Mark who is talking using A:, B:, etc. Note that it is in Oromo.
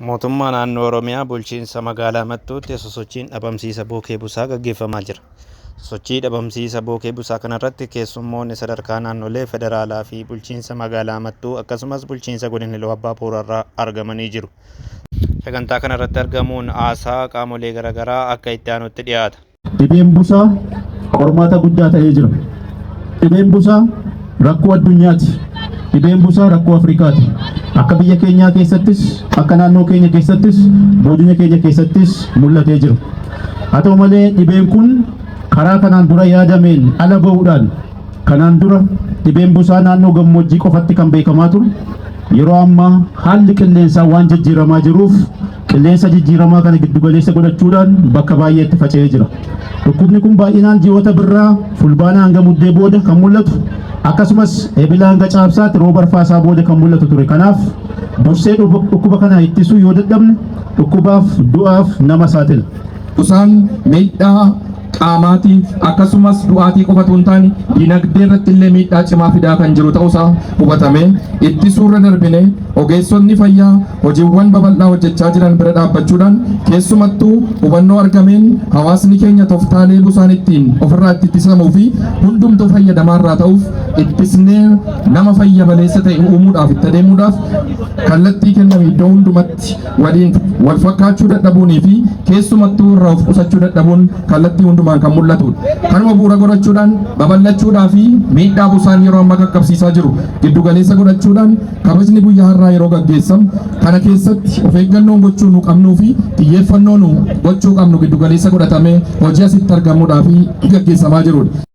A: Mootummaa Naannoo Oromiyaa Bulchiinsa Magaalaa Mattuutti sosochiin dhabamsiisa bookee busaa gaggeeffamaa jira. Sosochii dhabamsiisa bookee busaa kanarratti keessummoonni sadarkaa naannolee, federaalaa fi bulchiinsa magaalaa Mattuu akkasumas bulchiinsa godina Iluu Abbaa Booraarraa argamanii jiru. Sagantaa kanarratti argamuun haasaa qaamolee garaagaraa akka itti aanutti dhiyaata.
B: Dhibeen busaa qormaata guddaa ta'ee jira. Dhibeen busaa rakkoo addunyaati. Dhibeen busaa rakkoo Afrikaati. Akka biyya keenyaa keessattis, akka naannoo keenya keessattis, godina keenya keessattis mul'atee jira. Haa ta'u malee dhibeen kun karaa kanaan dura yaadameen ala ba'uudhaan kanaan dura dhibeen busaa naannoo gammoojjii qofatti kan beekamaa ture yeroo ammaa haalli qilleensaa waan jijjiiramaa jiruuf qilleensa jijjiiramaa kana giddugaleessa godhachuudhaan bakka baay'eetti faca'ee jira. Dhukkubni kun baay'inaan ji'oota birraa Fulbaana hanga Muddee booda kan mul'atu akkasumas Ebila hanga Caamsaatti rooba arfaasaa booda kan mul'atu ture. Kanaaf dursee dhukkuba kana ittisuu yoo dadhabne dhukkubaaf du'aaf nama saaxila.
C: Busaan miidhaa qaamaatiif akkasumas du'aatii qofa utuu hin taane dinagdee irratti illee miidhaa cimaa fidaa kan jiru ta'uusaa hubatamee ittisuurra darbinee ogeessonni fayyaa hojiiwwan babal'aa hojjechaa jiran bira dhaabbachuudhaan keessumattuu hubannoo argameen hawaasni keenya toftaalee busaan ittiin ofirraa itti ittisamuu fi hundumtuu fayyadamaa irraa ta'uuf ittisnee nama fayya baleessa ta'e uumuudhaaf itti adeemuudhaaf kallattii kenname iddoo hundumatti waliin wal fakkaachuu dadhabuunii fi keessumattuu irraa of qusachuu dadhabuun kallattii hundumaan kan mul'atudha. Kanuma bu'uura godhachuudhaan babal'achuudhaa fi miidhaa busaan yeroo ammaa qaqqabsiisaa jiru giddu galeessa godhachuudhaan kabajni guyyaa har'aa yeroo gaggeessamu kana keessatti of eeggannoon gochuu nu qabnuu fi xiyyeeffannoo nu gochuu qabnu giddu galeessa godhatamee hojii asitti argamuudhaa fi gaggeessamaa jirudha.